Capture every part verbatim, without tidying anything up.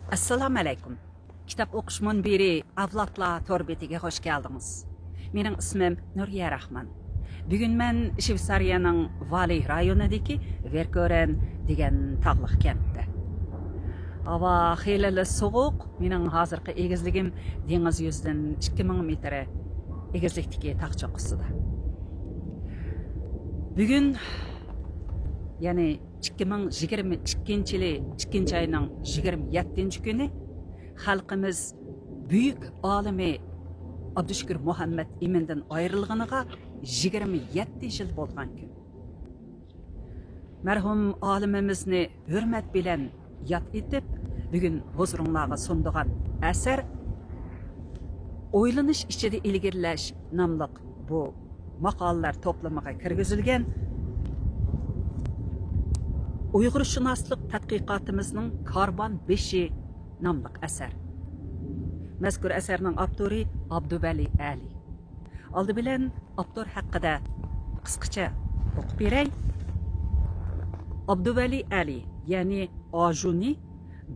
ئەسسالامۇ ئەلەيكۇم. كىتاب ئوقۇش مۇنبىرى ئەۋلادلار تور بېتىگە خوش كەلدىڭىز. مېنىڭ ئىسمىم نۇرىيە راخمان. بۈگۈن مەن شۋېتسارىيەنىڭ ۋالى رايونىدىكى ۋېركۆرەن دېگەن تاغلىق كەنتتە. ھاۋا خېلىلا سوغۇق. مېنىڭ ھازىرقى ئېگىزلىكىم دېڭىز يۈزىدىن ئىككى مىڭ مېتىر ئېگىزلىكتىكى تاغ چوققىسىدا. بۈگۈن، يەنى ئىككى مىڭ يىگىرمە ئىككىنچى يىلى ئىككىنچى ئاينىڭ يىگىرمە يەتتىنچى كۈنى خەلقىمىز بۈيۈك ئالىمى ئابدۇشۈكۈر مۇھەممەت ئىمىندىن ئايرىلغىنىغا يىگىرمە يەتتە يىل بولغان كۈن. مەرھۇم ئالىمىمىزنى ھۆرمەت بىلەن ياد ئېتىپ، بۈگۈن ھۇزۇرۇڭلارغا سۇنىدىغان ئەسەر ئويلىنىش ئىچىدە ئىلگىرىلەش ناملىق بۇ ماقالىلەر توپلىمىغا كىرگۈزۈلگەن ئۇيغۇرشۇناسلىق تەتقىقاتىمىزنىڭ كارۋان بېشى ناملىق ئەسەر. مەزكۇر ئەسەرنىڭ ئاپتورى ئابدۇۋەلى ئەلى. ئالدى بىلەن ئاپتور ھەققىدە قىسقىچە ئوقۇپ بېرەي. ئابدۇۋەلى ئەلى، يەنى ئاژۇنى،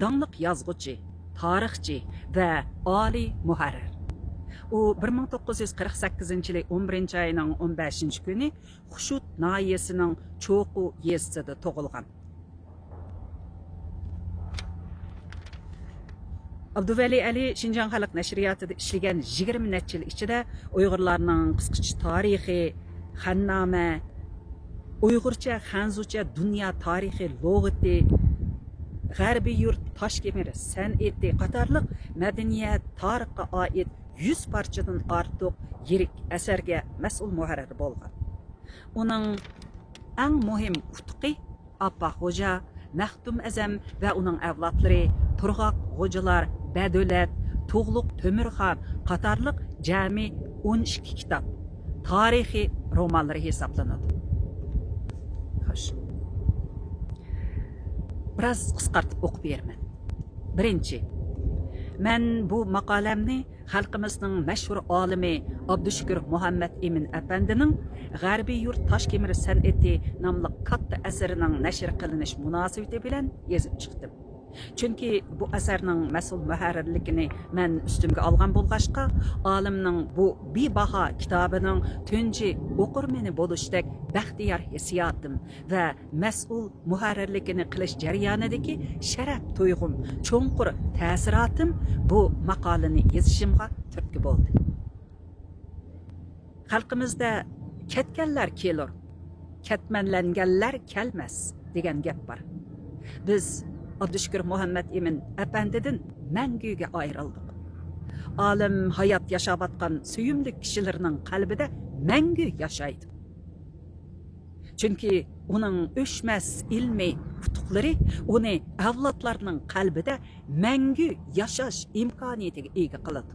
داڭلىق يازغۇچى، تارىخچى ۋە ئالىي مۇھەررىر. ئۇ بىر مىڭ توققۇز يۈز قىرىق سەككىزىنچى يىلى ئون بىرىنچى ئاينىڭ ئون بەشىنچى كۈنى خۇشۇت ناھىيەسىنىڭ چوقۇ يېزىسىدا تۇغۇلغان. ئابدۇۋەلى ئەلى شىنجاڭ خەلق نەشرىياتىدا ئىشلىگەن يىگىرمە نەچچە يىل ئىچىدە ئۇيغۇرلارنىڭ قىسقىچە تارىخى، خەننامە، ئۇيغۇرچە، خەنزۇچە دۇنيا تارىخى لۇغىتى، غەربىي يۇرت تاشكېمىر سەنئىتى قاتارلىق مەدەنىيەت، تارىخقا ئائىت يۈز پارچىدىن ئارتۇق يىرىك ئەسەرگە مەسئۇل مۇھەررىر بولغان. ئۇنىڭ ئەڭ مۇھىم ئۇتۇقى ئاپپاق خوجا، مەختۇم ئەزەم ۋە ئۇنىڭ ئەۋلادلىرى تۇرغاق خوجىلار، بەدۆلەت، تۇغلۇق تۆمۈرخان قاتارلىق جەمئىي ئون ئىككى كىتاب، تارىخىي رومانلىرى ھېسابلىنىدۇ. خوش. بىراز قىسقارتىپ ئوقۇپ بېرىمەن. بىرىنچى، مەن بۇ ماقالەمنى خەلقىمىزنىڭ مەشھۇر ئالىمى ئابدۇشۈكۈر مۇھەممەت ئىمىن ئەپەندىنىڭ غەربىي يۇرت تاشكېمىر سەنئىتى ناملىق كاتتا ئەسىرىنىڭ نەشر قىلىنىش مۇناسىۋىتى بىلەن يېزىپ چىقتىم. چۈنكى بۇ ئەسەرنىڭ مەسئۇل مۇھەررىرلىكىنى مەن ئۈستۈمگە ئالغان بولغاچقا، ئالىمنىڭ بۇ بىباھا كىتابىنىڭ تۇنجى ئوقۇرمىنى بولۇشتەك بەختىيار ھېسسىياتىم ۋە مەسئۇل مۇھەررىرلىكىنى قىلىش جەريانىدىكى شەرەپ تۇيغۇم، چوڭقۇر تەسىراتىم بۇ ماقالىنى يېزىشىمغا تۈرتكە بولدى. خەلقىمىزدە «كەتكەنلەر كېلۇر، كەتمەنلەنگەنلەر كەلمەس» دېگەن گەپ بار. بىز ئابدۇشۈكۈر مۇھەممەت ئىمىن ئەپەندىدىن مەڭگۈگە ئايرىلدۇق. ئالىم ھايات ياشاۋاتقان سۆيۈملۈك كىشىلىرىنىڭ قەلبىدە مەڭگۈ ياشايدۇ. چۈنكى ئۇنىڭ ئۆچمەس ئىلمىي ئۇتۇقلىرى ئۇنى ئەۋلادلارنىڭ قەلبىدە مەڭگۈ ياشاش ئىمكانىيىتىگە ئىگە قىلىدۇ.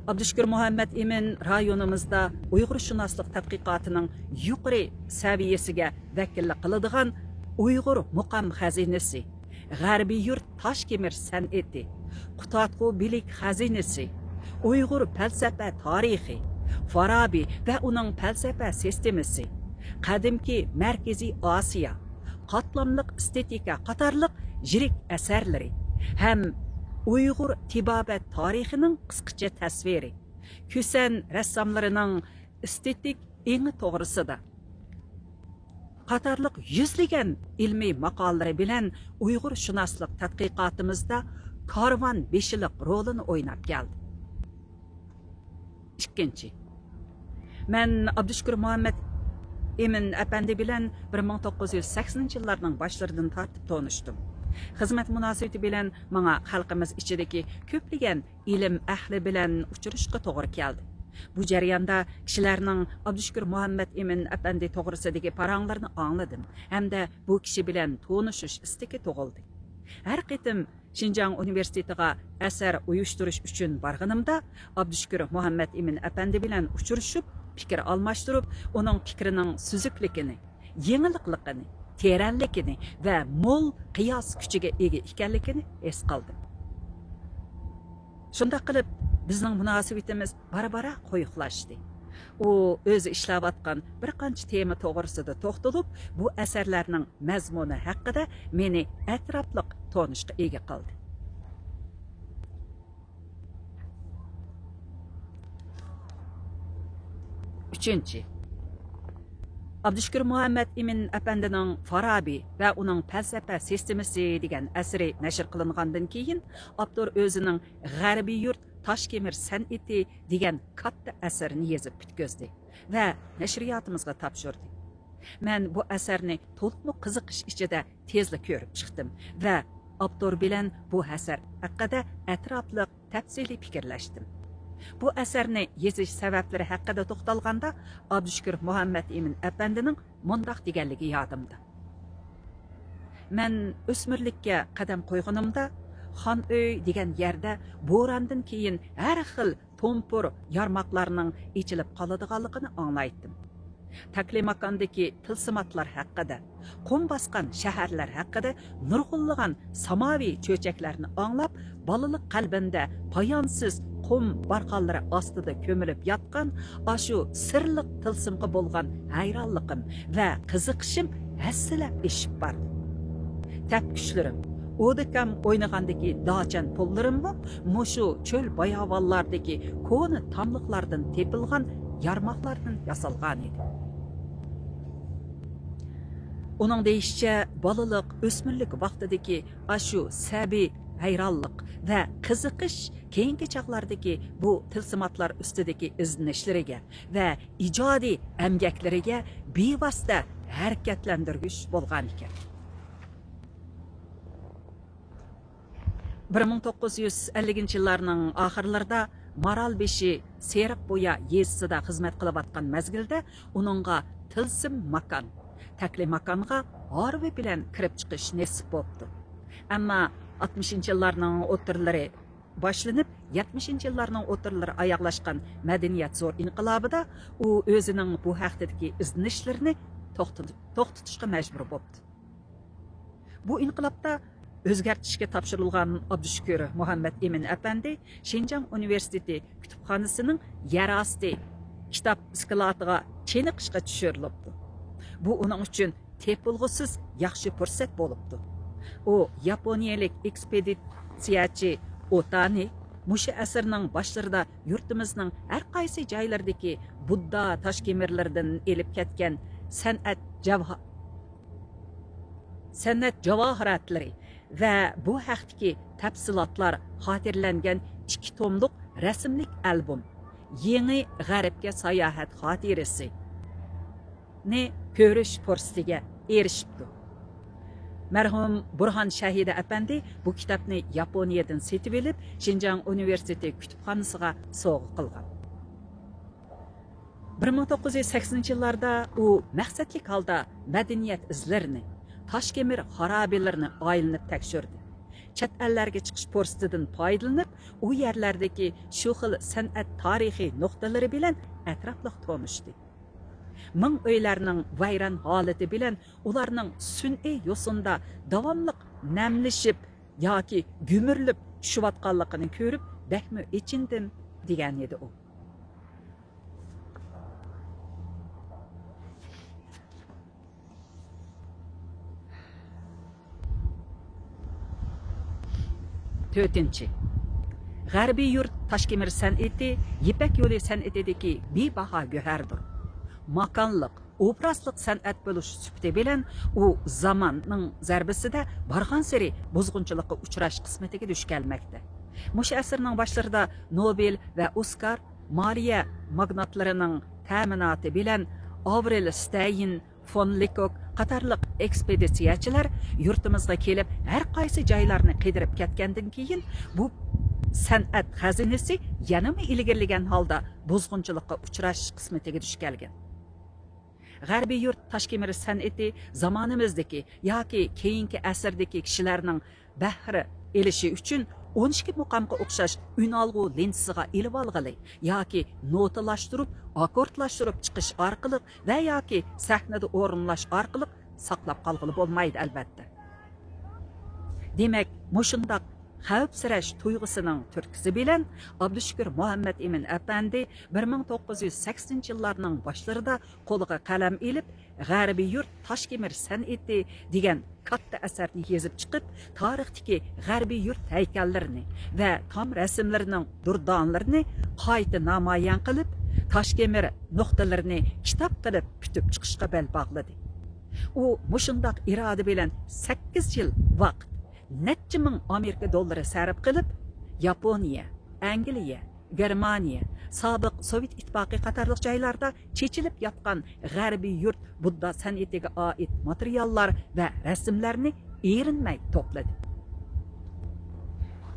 ئابدۇشۈكۈر مۇھەممەت ئىمىن رايونىمىزدا ئۇيغۇرشۇناسلىق تەتقىقاتىنىڭ يۇقىرى سەۋىيەسىگە ۋەكىللىك قىلىدىغان ئۇيغۇر مۇقام خەزىنىسى، غەربىي يۇرت تاشكېمىر سەنئىتى، قۇتادغۇ بىلىك خەزىنىسى، ئۇيغۇر پەلسەپە تارىخى، فارابى ۋە ئۇنىڭ پەلسەپە سىستېمىسى، قەدىمكى مەركىزىي ئاسىيا، قاتلاملىق ئېستېتىكا قاتارلىق يىرىك ئەسەرلىرى ھەم ئۇيغۇر تېبابەت تارىخىنىڭ قىسقىچە تەسۋىرى، كۈسەن رەسساملىرىنىڭ ئېستېتىك ئېڭى توغرىسىدا قاتارلىق يۈزلىگەن ئىلمىي ماقالىلىرى بىلەن ئۇيغۇرشۇناسلىق تەتقىقاتىمىزدا كارۋان بېشىلىق رولىنى ئويناپ كەلدى. ئىككىنچى، مەن ئابدۇشۈكۈر مۇھەممەت ئىمىن ئەپەندى بىلەن بىر مىڭ توققۇز يۈز سەكسىنىنچى يىللارنىڭ باشلىرىدىن تارتىپ تونۇشتۇم. خىزمەت مۇناسىۋىتى بىلەن ماڭا خەلقىمىز ئىچىدىكى كۆپلىگەن ئىلىم ئەھلى بىلەن ئۇچرىشىشقا توغرا كەلدى. بۇ جەرياندا كىشىلەرنىڭ ئابدۇشۈكۈر مۇھەممەت ئىمىن ئەپەندى توغرىسىدىكى پاراڭلىرىنى ئاڭلىدىم ھەمدە بۇ كىشى بىلەن تونۇشۇش ئىستىكى تۇغۇلدى. ھەر قېتىم شىنجاڭ ئۇنىۋېرسىتېتىغا ئەسەر ئۇيۇشتۇرۇش ئۈچۈن بارغىنىمدا، ئابدۇشۈكۈر مۇھەممەت ئىمىن ئەپەندى بىلەن ئۇچرىشىپ، پىكىر ئالماشتۇرۇپ، ئۇنىڭ پىكرىنىڭ سۈزۈكلۈكىنى، يېڭىلىقلىقىنى، تېرەنلىكىنى ۋە مول قىياس كۈچىگە ئىگە ئىكەنلىكىنى ھېس قىلدىم. شۇنداق قىلىپ، بىزنىڭ مۇناسىۋىتىمىز بارا-بارا قويۇقلاشتى. ئۇ ئۆزى ئىشلەۋاتقان بىر قانچە تېما توغرىسىدا توختىلىپ، بۇ ئەسەرلەرنىڭ مەزمۇنى ھەققىدە مېنى ئەتراپلىق تونۇشقا ئىگە قىلدى. ئۈچىنچى، ئابدۇشۈكۈر مۇھەممەد ئىمىن ئەپەندىنىڭ فارابى ۋە ئۇنىڭ پەلسەپە سىستېمىسى دېگەن ئەسىرى نەشر قىلىنغاندىن كېيىن، ئاپتور ئۆزىنىڭ غەربىي يۇرت تاشكېمىر سەنئىتى دېگەن كاتتا ئەسىرىنى يېزىپ پۈتكۈزدى ۋە نەشرىياتىمىزغا تاپشۇردى. مەن بۇ ئەسەرنى تولىمۇ قىزىقىش ئىچىدە تېزلا كۆرۈپ چىقتىم ۋە ئاپتور بىلەن بۇ ئەسەر ھەققىدە ئەتراپلىق تەپسىلىي پىكىرلەشتىم. بۇ ئەسەرنى يېزىش سەۋەبلىرى ھەققىدە توختالغاندا، ئابدۇشۈكۈر مۇھەممەد ئىمىن ئەپەندىنىڭ مۇنداق دېگەنلىكى يادىمدا: مەن ئۆسمۈرلۈككە قەدەم قويغىنىمدا، خان ئۆي دېگەن يەردە بوراندىن كېيىن ھەر خىل تومپۇر يارماقلارنىڭ ئېچىلىپ قالىدىغانلىقىنى ئاڭلايتتىم. تەكلىماكاندىكى تىلسىماتلار ھەققىدە، قۇم باسقان شەھەرلەر ھەققىدە نۇرغۇنلىغان ساماۋى چۆچەكلەرنى ئاڭلاپ، بالىلىق قەلبىمدە پايانسىز قۇم بارخانلىرى ئاستىدا كۆمۈلۈپ ياتقان ئاشۇ سىرلىق تىلسىمغا بولغان ھەيرانلىقىم ۋە قىزىقىشىم ھەسسىلەپ ئېشىپ باردى. تەپكۈچلىرىم، ئودىكام ئوينىغاندىكى داچەن پۇللىرىممۇ مۇشۇ چۆل باياۋانلاردىكى كونا تاملىقلاردىن تېپىلغان يارماقلاردىن ياسالغانىدى. ئۇنىڭ دېيىشىچە، بالىلىق، ئۆسمۈرلۈك ۋاقتىدىكى ئاشۇ سەبىي ھەيرانلىق ۋە قىزىقىش كېيىنكى چاغلاردىكى بۇ تىلسىماتلار ئۈستىدىكى ئىزدىنىشلىرىگە ۋە ئىجادىي ئەمگەكلىرىگە بىۋاسىتە ھەرىكەتلەندۈرگۈچ بولغانىكەن. بىر مىڭ توققۇز يۈز ئەللىكىنچى يىللارنىڭ ئاخىرلىرىدا مارالبېشى سېرىقبۇيا يېزىسىدا خىزمەت قىلىۋاتقان مەزگىلدە ئۇنىڭغا تىلسىم ماكان، تەكلىماكانغا ھارۋا بىلەن كىرىپ چىقىش نېسىپ بوپتۇ. ئەمما ئاتمىشىنچى يىللارنىڭ ئوتتۇرىلىرى باشلىنىپ، يەتمىشىنچى يىللارنىڭ ئوتتۇرىلىرى ئاياغلاشقان مەدەنىيەت زور ئىنقىلابىدا ئۇ ئۆزىنىڭ بۇ ھەقتىدىكى ئىزدىنىشلىرىنى توختىتىش-، توختىتىشقا مەجبۇر بوپتۇ. بۇ ئىنقىلابتا ئۆزگەرتىشكە تاپشۇرۇلغان ئابدۇشۈكۈر مۇھەممەد ئىمىن ئەپەندى شىنجاڭ ئۇنىۋېرسىتېتى كۇتۇپخانىسىنىڭ يەر ئاستى كىتاب ئىسكىلاتىغا چېنىقىشقا چۈشۈرۈلۈپتۇ. بۇ ئۇنىڭ ئۈچۈن تېپىلغۇسىز ياخشى پۇرسەت بولۇپتۇ. ئۇ ياپونىيەلىك ئېكسپېدىتسىيەچى ئوتانى مۇشۇ ئەسىرنىڭ باشلىرىدا يۇرتىمىزنىڭ ھەر قايسى جايلىرىدىكى بۇددا تاشكېمىرلىرىدىن ئېلىپ كەتكەن سەنئەت جاۋھا-، سەنئەت جاۋاھىراتلىرى ۋە بۇ ھەقتىكى تەپسىلاتلار خاتىرىلەنگەن ئىككى توملۇق رەسىملىك ئالبوم، يېڭى غەربكە ساياھەت خاتىرىسى، نى كۆرۈش پۇرسىتىگە ئېرىشىپتۇ. مەرھۇم بۇرھان شەھىدە ئەپەندى بۇ كىتابنى ياپونىيەدىن سېتىۋېلىپ، شىنجاڭ ئۇنىۋېرسىتېتى كۇتۇپخانىسىغا سوۋغا قىلغان. بىر مىڭ توققۇز يۈز سەكسىنىنچى يىللاردا ئۇ مەقسەتلىك ھالدا مەدەنىيەت ئىزلىرىنى، تاشكېمىر خارابىلىرىنى ئايلىنىپ تەكشۈردى. چەت ئەللەرگە چىقىش پۇرسىتىدىن پايدىلىنىپ، ئۇ يەرلەردىكى شۇ خىل سەنئەت تارىخىي نۇقتىلىرى بىلەن ئەتراپلىق تونۇشتى. مىڭ ئۆيلەرنىڭ ۋەيران ھالىتى بىلەن ئۇلارنىڭ سۈنئىي يوسۇندا داۋاملىق نەملىشىپ ياكى گۈمۈرۈلۈپ چۈشۈۋاتقانلىقىنى كۆرۈپ بەكمۇ ئېچىندىم، دېگەنىدى ئۇ. تۆتىنچى، غەربىي يۇرت تاشكېمىر سەنئىتى يىپەك يولى سەنئىتىدىكى بىباھا گۆھەردۇر. ماكانلىق، ئوبرازلىق سەنئەت بولۇش سۈپىتى بىلەن ئۇ زاماننىڭ زەربىسىدە بارغانسېرى بۇزغۇنچىلىققا ئۇچراش قىسمىتىگە دۇچ كەلمەكتە. مۇشۇ ئەسىرنىڭ باشلىرىدا نوبېل ۋە ئوسكار مالىيە ماگناتلىرىنىڭ تەمىناتى بىلەن ئاۋرېل ستەين، فون لېكوك قاتارلىق ئېكسپېدىتسىيەچىلەر يۇرتىمىزغا كېلىپ، ھەر قايسى جايلارنى قىدىرىپ كەتكەندىن كېيىن، بۇ سەنئەت خەزىنىسى يەنىمۇ ئىلگىرىلىگەن ھالدا بۇزغۇنچىلىققا ئۇچراش قىسمىتىگە دۇچ كەلگەن. غەربىي يۇرت تاشكېمىر سەنئىتى زامانىمىزدىكى ياكى كېيىنكى ئەسىردىكى كىشىلەرنىڭ بەھرە ئېلىشى ئۈچۈن ئون ئىككى مۇقامغا ئوخشاش ئۈنئالغۇ لېنتىسىغا ئېلىۋالغىلى ياكى نوتىلاشتۇرۇپ، ئاككوردلاشتۇرۇپ چىقىش ئارقىلىق ۋە ياكى سەھنىدە ئورۇنلاش ئارقىلىق ساقلاپ قالغىلى بولمايدۇ، ئەلۋەتتە. دېمەك، مۇشۇنداق قەۋپسىرەش تۇيغۇسىنىڭ تۈرتكىسى بىلەن ئابدۇشۈكۈر مۇھەممەد ئىمىن ئەپەندى بىر مىڭ توققۇز يۈز سەكسىنىنچى يىللارنىڭ باشلىرىدا قولىغا قەلەم ئېلىپ، غەربىي يۇرت تاشكېمىر سەنئىتى دېگەن كاتتا ئەسەرنى يېزىپ چىقىپ، تارىختىكى غەربىي يۇرت ھەيكەللىرىنى ۋە تام رەسىملىرىنىڭ دۇردانىلىرىنى قايتا نامايان قىلىپ، تاشكېمىر نۇقتىلىرىنى كىتاب قىلىپ پۈتۈپ چىقىشقا بەل باغلىدى. ئۇ مۇشۇنداق ئىرادە بىلەن سەككىز يىل ۋاقىت، نەچچە مىڭ ئامېرىكا دوللىرى سەرپ قىلىپ، ياپونىيە، ئەنگلىيە، گېرمانىيە، سابىق سوۋېت ئىتتىپاقى قاتارلىق جايلاردا چېچىلىپ ياتقان غەربىي يۇرت بۇددا سەنئىتىگە ئائىت ماتېرىياللار ۋە رەسىملەرنى ئېرىنمەي توپلىدى.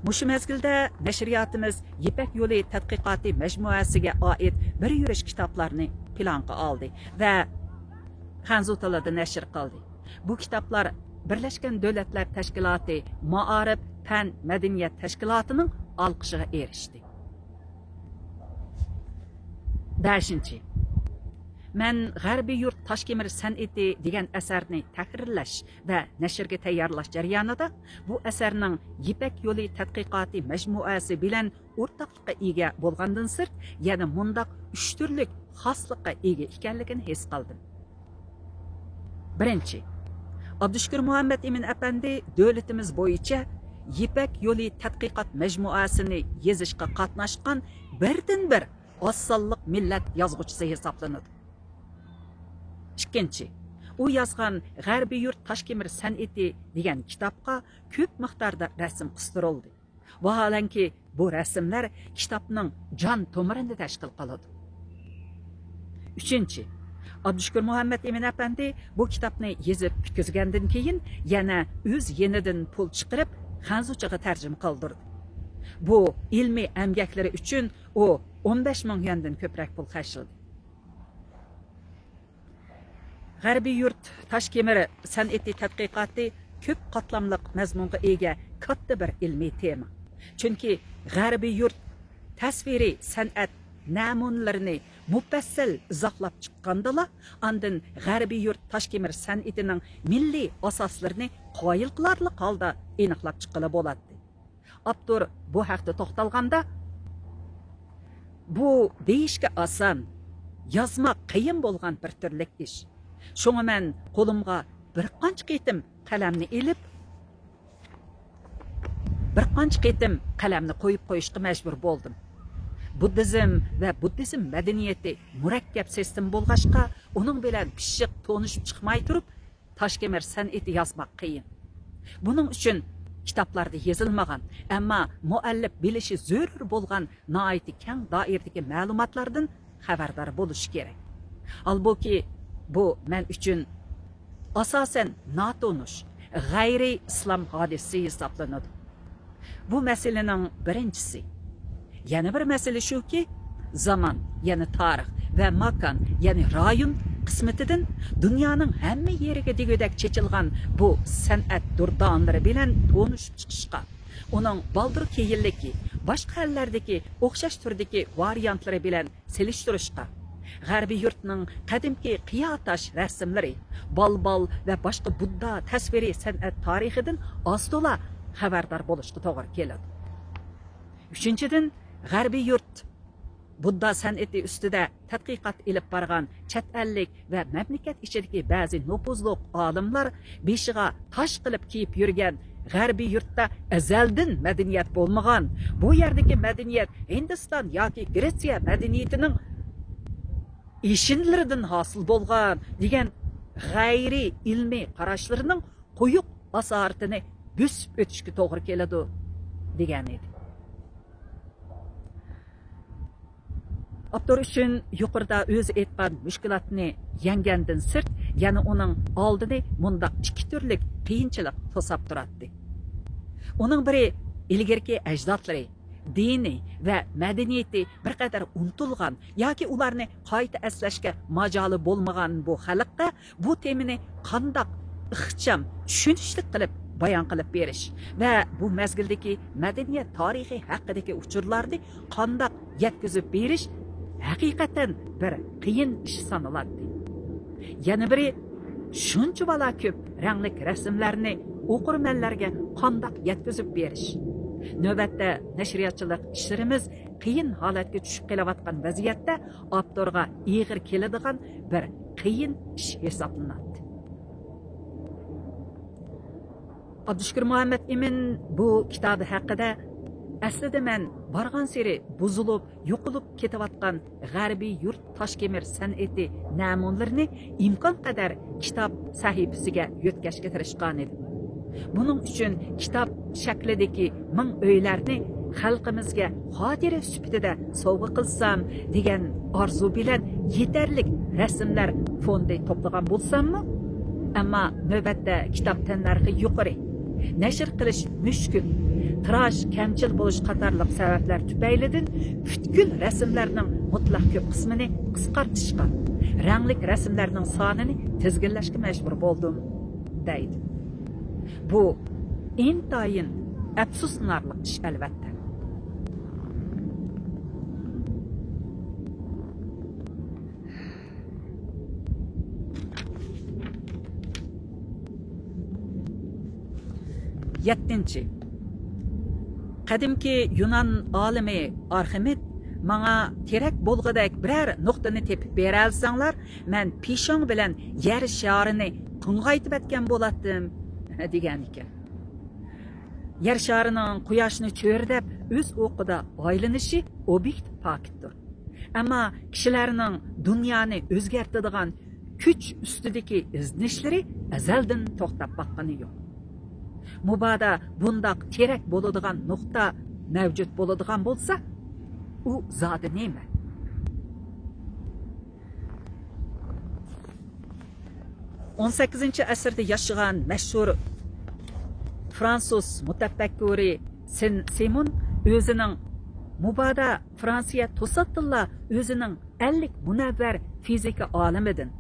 مۇشۇ مەزگىلدە نەشرىياتىمىز يىپەك يولى تەتقىقاتى مەجمۇئەسىگە ئائىت بىر يۈرۈش كىتابلارنى پىلانغا ئالدى ۋە خەنزۇ تىلىدا نەشر قىلدى. بۇ كىتابلار بىرلەشكەن دۆلەتلەر تەشكىلاتى مائارىپ، پەن، مەدەنىيەت تەشكىلاتىنىڭ ئالقىشىغا ئېرىشتى. بەشىنچى، مەن غەربىي يۇرت تاشكېمىر سەنئىتى دېگەن ئەسەرنى تەھرىرلەش ۋە نەشرگە تەييارلاش جەريانىدا بۇ ئەسەرنىڭ يىپەك يولى تەتقىقاتى مەجمۇئەسى بىلەن ئورتاقلىققا ئىگە بولغاندىن سىرت، يەنە مۇنداق ئۈچ تۈرلۈك خاسلىققا ئىگە ئىكەنلىكىنى ھېس قىلدىم. بىرىنچى، ئابدۇشۈكۈر مۇھەممەد ئىمىن ئەپەندى دۆلىتىمىز بويىچە يىپەك يولى تەتقىقات مەجمۇئەسىنى يېزىشقا قاتناشقان بىردىنبىر ئاز سانلىق مىللەت يازغۇچىسى ھېسابلىنىدۇ. ئىككىنچى، ئۇ يازغان غەربىي يۇرت تاشكېمىر سەنئىتى دېگەن كىتابقا كۆپ مىقداردا رەسىم قىستۇرۇلدى. ۋاھالەنكى، بۇ رەسىملەر كىتابنىڭ جان تومۇرىنى تەشكىل قىلىدۇ. ئۈچىنچى، ئابدۇشۈكۈر مۇھەممەد ئىمىن ئەپەندى بۇ كىتابنى يېزىپ پۈتكۈزگەندىن كېيىن، يەنە ئۆز يېنىدىن پۇل چىقىرىپ، خەنزۇچىغا تەرجىمە قىلدۇردى. بۇ ئىلمىي ئەمگەكلىرى ئۈچۈن ئۇ ئون بەش مىڭ يۈەندىن كۆپرەك پۇل خەجلىدى. غەربىي يۇرت تاشكېمىر سەنئىتى تەتقىقاتى كۆپ قاتلاملىق مەزمۇنغا ئىگە كاتتا بىر ئىلمىي تېما. چۈنكى غەربىي يۇرت تەسۋىرىي سەنئەت نەمۇنىلىرىنى مۇپەسسەل ئىزاھلاپ چىققاندىلا، ئاندىن غەربىي يۇرت تاشكېمىر سەنئىتىنىڭ مىللىي ئاساسلىرىنى قايىل قىلارلىق ھالدا ئېنىقلاپ چىققىلى بولاتتى. ئاپتور بۇ ھەقتە توختالغاندا، بۇ دېيىشكە ئاسان، يازما قىيىن بولغان بىر تۈرلۈك ئىش. شۇڭا مەن قولۇمغا بىر قانچە قېتىم قەلەمنى ئېلىپ، بىر قانچە قېتىم قەلەمنى قويۇپ قويۇشقا مەجبۇر بولدۇم. بۇددىزم ۋە بۇددىزم مەدەنىيىتى مۇرەككەپ سىستېما بولغاچقا، ئۇنىڭ بىلەن پىششىق تونۇشۇپ چىقماي تۇرۇپ، تاشكېمىر سەنئىتى يازماق قىيىن. بۇنىڭ ئۈچۈن كىتابلاردا يېزىلمىغان، ئەمما مۇئەللىپ بىلىشى زۆرۈر بولغان ناھايىتى كەڭ دائىرىدىكى مەلۇماتلاردىن خەۋەردار بولۇشى كېرەك. ھالبۇكى، بۇ مەن ئۈچۈن ئاساسەن ناتونۇش، غەيرىي ئىسلام ھادىسىسى ھېسابلىنىدۇ. بۇ مەسىلىنىڭ بىرىنچىسى. يەنە بىر مەسىلە شۇكى، زامان، يەنى تارىخ، ۋە ماكان، يەنى رايون قىسمىتىدىن دۇنيانىڭ ھەممە يېرىگە دېگۈدەك چېچىلغان بۇ سەنئەت دۇردانىلىرى بىلەن تونۇشۇپ چىقىشقا، ئۇنىڭ بالدۇر كېيىنلىكى، باشقا ئەللەردىكى ئوخشاش تۈردىكى ۋارىيانتلىرى بىلەن سېلىشتۇرۇشقا، غەربىي يۇرتنىڭ قەدىمكى قىيا تاش رەسىملىرى، بالبال ۋە باشقا بۇددا تەسۋىرىي سەنئەت تارىخىدىن ئاز تولا خەۋەردار بولۇشقا توغرا كېلىدۇ. ئۈچىنچىدىن، غەربىي يۇرت بۇددا سەنئىتى ئۈستىدە تەتقىقات ئېلىپ بارغان چەت ئەللىك ۋە مەملىكەت ئىچىدىكى بەزى نوپۇزلۇق ئالىملار بېشىغا تاش قىلىپ كىيىپ يۈرگەن غەربىي يۇرتتا ئەزەلدىن مەدەنىيەت بولمىغان، بۇ يەردىكى مەدەنىيەت ھىندىستان ياكى گرېتسىيە مەدەنىيىتىنىڭ ئېشىنىلىرىدىن ھاسىل بولغان دېگەن غەيرىي ئىلمىي قاراشلىرىنىڭ قويۇق ئاسارىتىنى بۆسۈپ ئۆتۈشكە توغرا كېلىدۇ، دېگەن ئىدى. ئاپتور ئۈچۈن يۇقىرىدا ئۆزى ئېيتقان مۈشكۈلاتنى يەڭگەندىن سىرت، يەنە ئۇنىڭ ئالدىنى مۇنداق ئىككى تۈرلۈك قىيىنچىلىق توساپ تۇراتتى. ئۇنىڭ بىرى، ئىلگىرىكى ئەجدادلىرى، دىنى ۋە مەدەنىيىتى بىر قەدەر ئۇنتۇلغان ياكى ئۇلارنى قايتا ئەسلەشكە ماجالى بولمىغان بۇ خەلققە بۇ تېمىنى قانداق ئىخچام، چۈشىنىشلىك قىلىپ بايان قىلىپ بېرىش ۋە بۇ مەزگىلدىكى مەدەنىيەت تارىخى ھەققىدىكى ئۇچۇرلارنى قانداق يەتكۈزۈپ بېرىش ھەقىقەتەن بىر قىيىن ئىش سانىلاتتى. يەنە بىرى، شۇنچە بالا كۆپ رەڭلىك رەسىملەرنى ئوقۇرمەنلەرگە قانداق يەتكۈزۈپ بېرىش. نۆۋەتتە نەشرىياتچىلىق ئىشلىرىمىز قىيىن ھالەتكە چۈشۈپ قېلىۋاتقان ۋەزىيەتتە ئاپتورغا ئېغىر كېلىدىغان بىر قىيىن ئىش ھېسابلىناتتى. ئابدۇشۈكۈر مۇھەممەت ئىمىن بۇ كىتابى ھەققىدە، ئەسلىدە مەن بارغانسېرى بۇزۇلۇپ، يوقىلىپ كېتىۋاتقان غەربىي يۇرت تاشكېمىر سەنئىتى نەمۇنىلىرىنى ئىمكانقەدەر كىتاب سەھىپىسىگە يۆتكەشكە تىرىشقانىدىم. بۇنىڭ ئۈچۈن كىتاب شەكلىدىكى مىڭ ئۆيلەرنى خەلقىمىزگە خاتىرە سۈپىتىدە سوۋغا قىلسام دېگەن ئارزۇ بىلەن يېتەرلىك رەسىملەر فوندى توپلىغان بولساممۇ، ئەمما نۆۋەتتە كىتاب تەننەرخى يۇقىرى، نەشر قىلىش مۈشكۈل، تىراژ كەمچىل بولۇش قاتارلىق سەۋەبلەر تۈپەيلىدىن پۈتكۈل رەسىملەرنىڭ مۇتلەق كۆپ قىسمىنى قىسقارتىشقا، رەڭلىك رەسىملەرنىڭ سانىنى تىزگىنلەشكە مەجبۇر بولدۇم، دەيدۇ. بۇ ئىنتايىن ئەپسۇسلىنارلىق ئىش، ئەلۋەتتە. يەتتىنچى. قەدىمكى يۇنان ئالىمى ئارخىمېد ماڭا تېرەك بولغۇدەك بىرەر نۇقتىنى تېپىپ بېرەلىسەڭلار، مەن پېشاڭ بىلەن يەر شارىنى قىڭغايتىۋەتكەن بولاتتىم، دېگەن ئىكەن. يەر شارىنىڭ قۇياشنى چۆرىدەپ ئۆز ئوقىدا ئايلىنىشى ئوبيېكتىپ پاكىتتۇر. ئەمما كىشىلەرنىڭ دۇنيانى ئۆزگەرتىدىغان كۈچ ئۈستىدىكى ئىزدىنىشلىرى ئەزەلدىن توختاپ باققىنى يوق. مۇبادا بۇنداق تېرەك بولىدىغان نۇقتا مەۋجۇت بولىدىغان بولسا، ئۇ زادى نېمە؟ ئون سەككىزىنچى ئەسىردە ياشىغان مەشھۇر فرانسۇز مۇتەپەككۇرى سېن سىمون ئۆزىنىڭ، مۇبادا فرانسىيە توساتتىنلا ئۆزىنىڭ ئەللىك مۇنەۋۋەر فىزىكا ئالىمىدىن،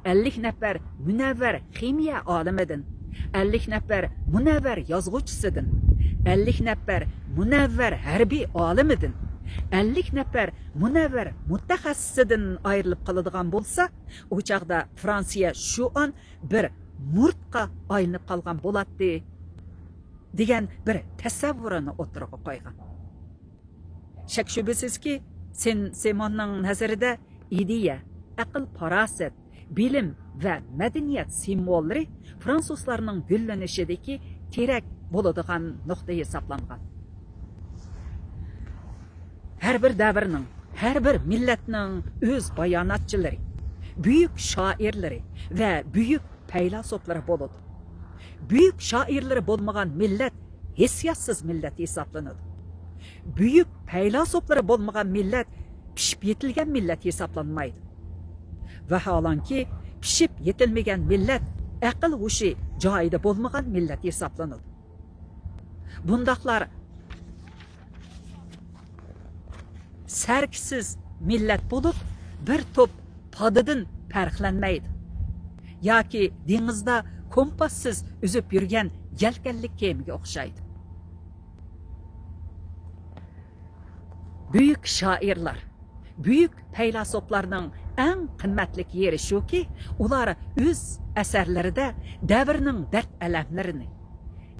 ئەللىك نەپەر مۇنەۋۋەر خىمىيە ئالىمىدىن، ئەللىك نەپەر مۇنەۋۋەر يازغۇچىسىدىن، ئەللىك نەپەر مۇنەۋۋەر ھەربىي ئالىمىدىن، ئەللىك نەپەر مۇنەۋۋەر مۇتەخەسسىسىدىن ئايرىلىپ قالىدىغان بولسا، ئۇ چاغدا فرانسىيە شۇ ئان بىر مۇرتقا ئايلىنىپ قالغان بولاتتى، دېگەن بىر تەسەۋۋۇرىنى ئوتتۇرىغا قويغان. شەك-شۈبھىسىزكى، سېن سىموننىڭ نەزىرىدە ئىدىيە، ئەقىل-پاراسەت، بىلىم ۋە مەدەنىيەت سىمۋوللىرى فرانسۇزلارنىڭ گۈللىنىشىدىكى تىرەك بولىدىغان نۇقتا ھېسابلانغان. ھەر بىر دەۋرنىڭ، ھەر بىر مىللەتنىڭ ئۆز باياناتچىلىرى، بۈيۈك شائىرلىرى ۋە بۈيۈك پەيلاسوپلىرى بولىدۇ. بۈيۈك شائىرلىرى بولمىغان مىللەت ھېسسىياتسىز مىللەت ھېسابلىنىدۇ. بۈيۈك پەيلاسوپلىرى بولمىغان مىللەت پىشىپ يېتىلگەن مىللەت ھېسابلانمايدۇ. ۋاھالەنكى، پىشىپ يېتىلمىگەن مىللەت ئەقىل-ھوشى جايىدا بولمىغان مىللەت ھېسابلىنىدۇ. بۇنداقلار سەركىسىز مىللەت بولۇپ، بىر توپ پادىدىن پەرقلەنمەيدۇ. ياكى دېڭىزدا كومپاسسىز ئۈزۈپ يۈرگەن يەلكەنلىك كېمىگە ئوخشايدۇ. بۈيۈك شائىرلار، بۈيۈك پەيلاسوپلارنىڭ ئەڭ قىممەتلىك يېرى شۇكى، ئۇلار ئۆز ئەسەرلىرىدە دەۋرنىڭ دەرد-ئەلەملىرىنى،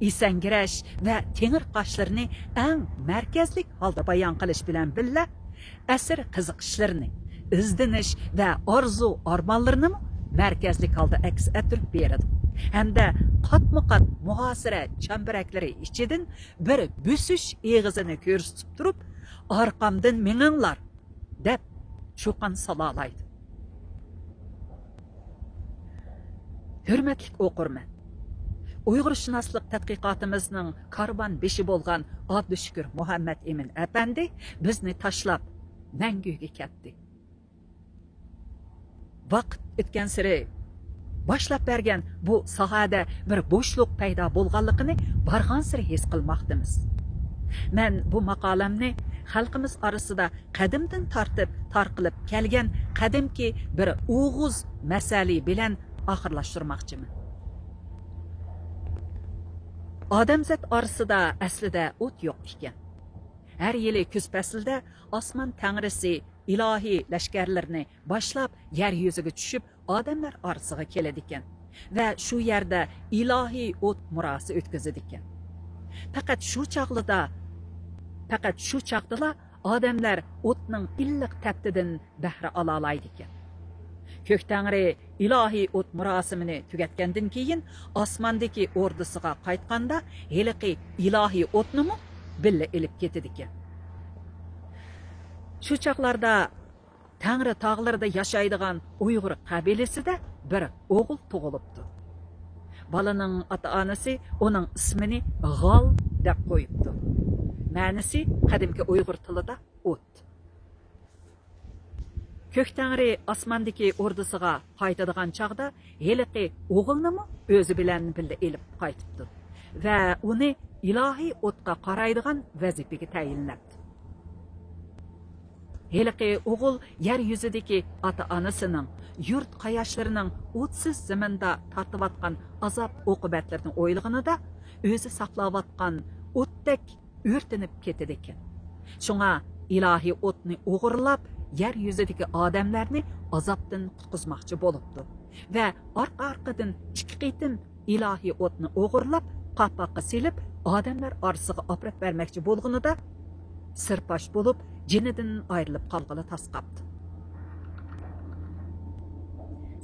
ئېسەڭگىرەش ۋە تېڭىرقاشلىرىنى ئەڭ مەركەزلىك ھالدا بايان قىلىش بىلەن بىللە، ئەسىر قىزىقىشلىرىنى، ئىزدىنىش ۋە ئارزۇ-ئارمانلىرىنىمۇ مەركەزلىك ھالدا ئەكس ئەتتۈرۈپ بېرىدۇ ھەمدە قاتمۇقات مۇھاسىرە چەمبىرەكلىرى ئىچىدىن بىر بۆسۈش ئېغىزىنى كۆرسىتىپ تۇرۇپ، «ئارقامدىن مېڭىڭلار!» دەپ چۇقان سالالايدۇ. ھۆرمەتلىك ئوقۇرمەن! ئۇيغۇرشۇناسلىق تەتقىقاتىمىزنىڭ كارۋان بېشى بولغان ئابدۇشۈكۈر مۇھەممەت ئىمىن ئەپەندى بىزنى تاشلاپ مەڭگۈگە كەتتى. ۋاقىت ئۆتكەنسېرى باشلاپ بەرگەن بۇ ساھەدە بىر بوشلۇق پەيدا بولغانلىقىنى بارغانسېرى ھېس قىلماقتىمىز. مەن بۇ ماقالەمنى خەلقىمىز ئارىسىدا قەدىمدىن تارتىپ تارقىلىپ كەلگەن قەدىمكى بىر ئوغۇز مەسەلى بىلەن ئاخىرلاشتۇرماقچىمەن. ئادەمزات ئارىسىدا ئەسلىدە ئوت يوق ئىكەن. ھەر يىلى كۈز پەسلىدە ئاسمان تەڭرىسى ئىلاھىي لەشكەرلىرىنى باشلاپ يەر يۈزىگە چۈشۈپ، ئادەملەر ئارىسىغا كېلىدىكەن ۋە شۇ يەردە ئىلاھىي ئوت مۇراسى ئۆتكۈزىدىكەن. پەقەت شۇ چاغلىدا پەقەت شۇ چاغدىلا ئادەملەر ئوتنىڭ ئىللىق تەپتىدىن بەھرە ئالالايدىكەن. كۆك تەڭرى ئىلاھىي ئوت مۇراسىمىنى تۈگەتكەندىن كېيىن، ئاسماندىكى ئوردىسىغا قايتقاندا، ھېلىقى ئىلاھىي ئوتنىمۇ بىللە ئېلىپ كېتىدىكەن. شۇ چاغلاردا تەڭرى تاغلىرىدا ياشايدىغان ئۇيغۇر قەبىلىسىدە بىر ئوغۇل تۇغۇلۇپتۇ. بالىنىڭ ئاتا-ئانىسى ئۇنىڭ ئىسمىنى غال دەپ قويۇپتۇ. مەنىسى قەدىمكى ئۇيغۇر تىلىدا ئوت. كۆك تەڭرى ئاسماندىكى ئوردىسىغا قايتىدىغان چاغدا ھېلىقى ئوغۇلنىمۇ ئۆزى بىلەن بىللە ئېلىپ قايتىپتۇ ۋە ئۇنى ئىلاھىي ئوتقا قارايدىغان ۋەزىپىگە تەيىنلەپتۇ. ھېلىقى ئوغۇل يەر يۈزىدىكى ئاتا-ئانىسىنىڭ، يۇرت قاياشلىرىنىڭ ئوتسىز زېمىندا تارتىۋاتقان ئازاب-ئوقۇبەتلىرىنى ئويلىغىنىدا، ئۆزى ساقلاۋاتقان ئوتتەك ئۆرتىنىپ كېتىدىكەن. شۇڭا ئىلاھىي ئوتنى ئوغرىلاپ، يەر يۈزىدىكى ئادەملەرنى ئازابتىن قۇتقۇزماقچى بولۇپتۇ ۋە ئارقا-ئارقىدىن ئىككى قېتىم ئىلاھىي ئوتنى ئوغرىلاپ، قاپاققا سېلىپ، ئادەملەر ئارىسىغا ئاپىرىپ بەرمەكچى بولغىنىدا، سىرپاش بولۇپ، جېنىدىن ئايرىلىپ قالغىلى تاس قاپتۇ.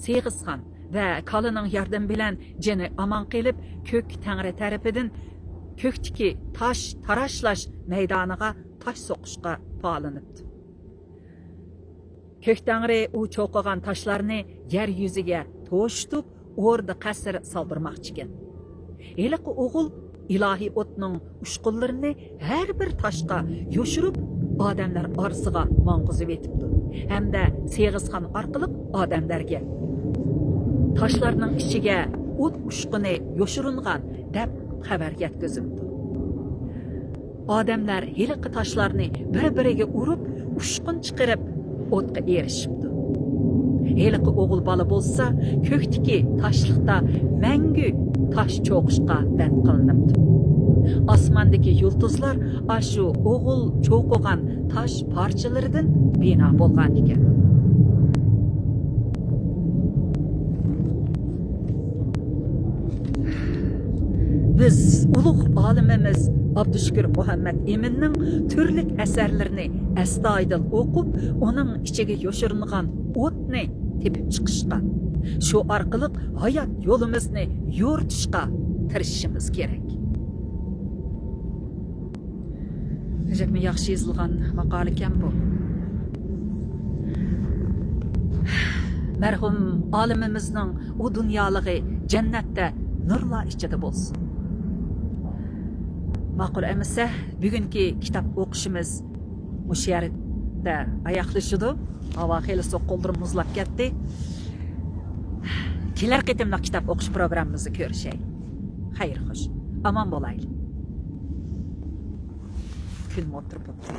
سېغىزخان ۋە كالىنىڭ ياردىمى بىلەن جېنى ئامان قېلىپ، كۆك تەڭرى تەرىپىدىن كۆكتىكى تاش تاراشلاش مەيدانىغا تاش سوقۇشقا پالىنىپتۇ. كۆك تەڭرى ئۇ چوقۇغان تاشلارنى يەر يۈزىگە توشۇتۇپ، ئوردا قەسىر سالدۇرماقچىكەن. ھېلىقى ئوغۇل ئىلاھىي ئوتنىڭ ئۇچقۇنلىرىنى ھەر بىر تاشقا يوشۇرۇپ، ئادەملەر ئارىسىغا ماڭغۇزۇۋېتىپتۇ ھەمدە سېغىزخان ئارقىلىق ئادەملەرگە، «تاشلارنىڭ ئىچىگە ئوت ئۇچقۇنى يوشۇرۇنغان» دەپ خەۋەر يەتكۈزۈپتۇ. ئادەملەر ھېلىقى تاشلارنى بىر-بىرىگە ئۇرۇپ، ئۇچقۇن چىقىرىپ، ئوتقا ئېرىشىپتۇ. ھېلىقى ئوغۇل بالا بولسا كۆكتىكى تاشلىقتا مەڭگۈ تاش چوقۇشقا بەند قىلىنىپتۇ. ئاسماندىكى يۇلتۇزلار ئاشۇ ئوغۇل چوقۇغان تاش پارچىلىرىدىن بىنا بولغان ئىكەن. بىز ئۇلۇغ ئالىمىمىز ئابدۇشۈكۈر مۇھەممەد ئىمىننىڭ تۈرلۈك ئەسەرلىرىنى ئەستايىدىل ئوقۇپ، ئۇنىڭ ئىچىگە يوشۇرۇنغان ئوتنى تېپىپ چىقىشقا، شۇ ئارقىلىق ھايات يولىمىزنى يورۇتۇشقا تىرىشىشىمىز كېرەك. ئەجەبمۇ ياخشى يېزىلغان ماقالىكەن بۇ. مەرھۇم ئالىمىمىزنىڭ ئۇ دۇنيالىقى جەننەتتە نۇرلار ئىچىدە بولسۇن. ماقۇل ئەمىسە، بۈگۈنكى كىتاب ئوقۇشىمىز مۇشۇ يەردە ئاياغلىشىدۇ. ھاۋا خېلى سوغۇق، قوللىرىم مۇزلاپ كەتتى. كېلەر قېتىملىق كىتاب ئوقۇش پروگراممىمىزدا كۆرۈشەيلى. خەير خوش. ئامان بولايلى. كۈنمۇ ئوتتۇرا بوپتۇ.